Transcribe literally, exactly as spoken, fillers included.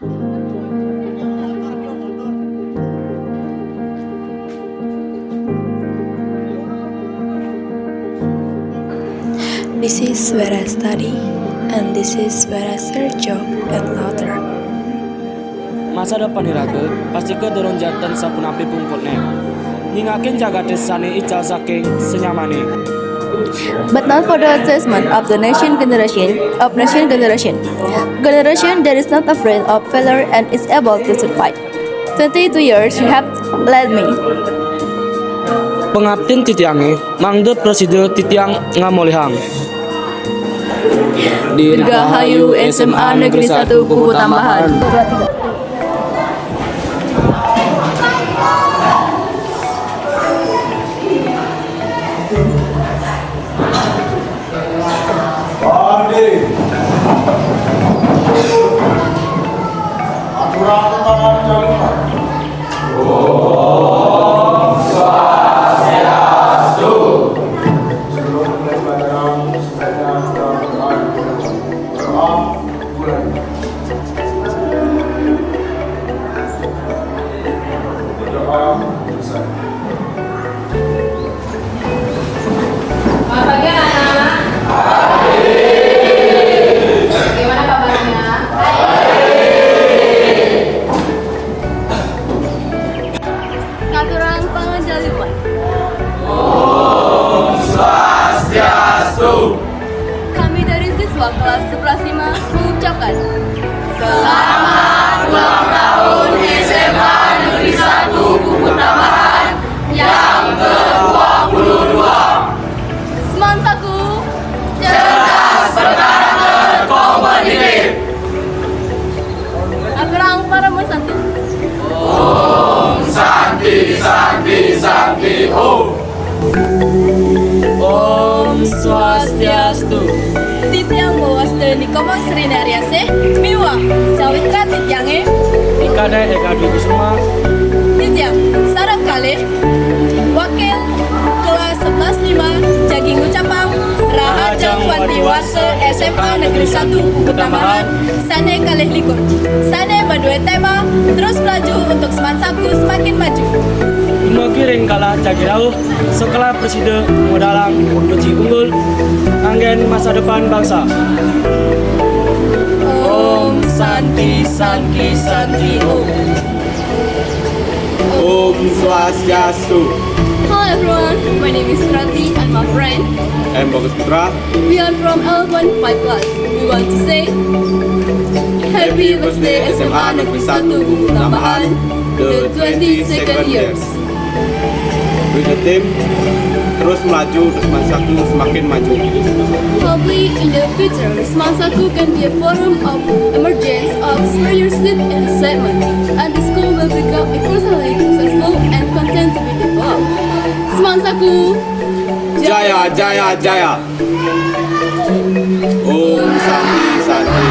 This is where I study, and this is where I search job and other. Masa depan iraga pasti ka durung janten sapunapi pungkutne. Nyingakin jagate sane ical saking sanyamane. But not for the assessment of the nation generation, of nation generation. Generation that is not afraid of failure and is able to survive. Twenty-two years you have led me. Pangaptin titiange, mangda prasida titiang ngamolihang. Dirgahayu S M A Negeri Satu Kubu Tambahan. Berdiri. Aturan permainan jangan lupa. Om Swastiastu. Sebelum mulai pelajaran, sebaiknya kita berdoa. Berdoa, mulai. Berdoa, selesai. Selamat pagi, anak-anak. Bagaimana kabarnya? Ngaturang panganjaliwan. Om Swastiastu. Kami dari siswa kelas sebelas lima mengucapkan selamat ulang tahun S M A Negeri Satu Kubu Tambahan yang kedua puluh dua. Semansaku cerdas, berkarakter, kompetitif. Aturang Parama Santi. Om Santi, Santi, Santi, Om. Om Swastiastu. Titiang Bawasda Nikomang Sri Naryasih, miwah sawitra titiange. Ikade Eka Dwi Kusuma. Titiang sareng kalih wakil kelas sebelas lima jagi ngucapang Rahajeng Wanti Warsa S M A Negeri Satu Kubu Tambahan sane kalih likur, sane madue tema Terus Melaju untuk Semansaku Semakin Maju. Dumugi ring galah jagi rauh, sekolah prasida ngudalang puji unggul nganggen masa depan bangsa. Om Santi, Santi, Santi, Om. Om Swastiastu. Hello everyone, my name is Rati and my friend. I'm Bagus Putra. We are from L one five class. We want to say happy birthday S M A Negeri Satu Kubu Tambahan, the twenty-second years. With the theme, Terus Melaju, Terus Semansaku Semakin Maju. Hopefully, in the future, Semansaku can be a forum of emergence of spiritual and excitement, and the school will become increasingly successful and content to be developed. Semansaku! Jaya, jaya, jaya! Om Santi, Santi,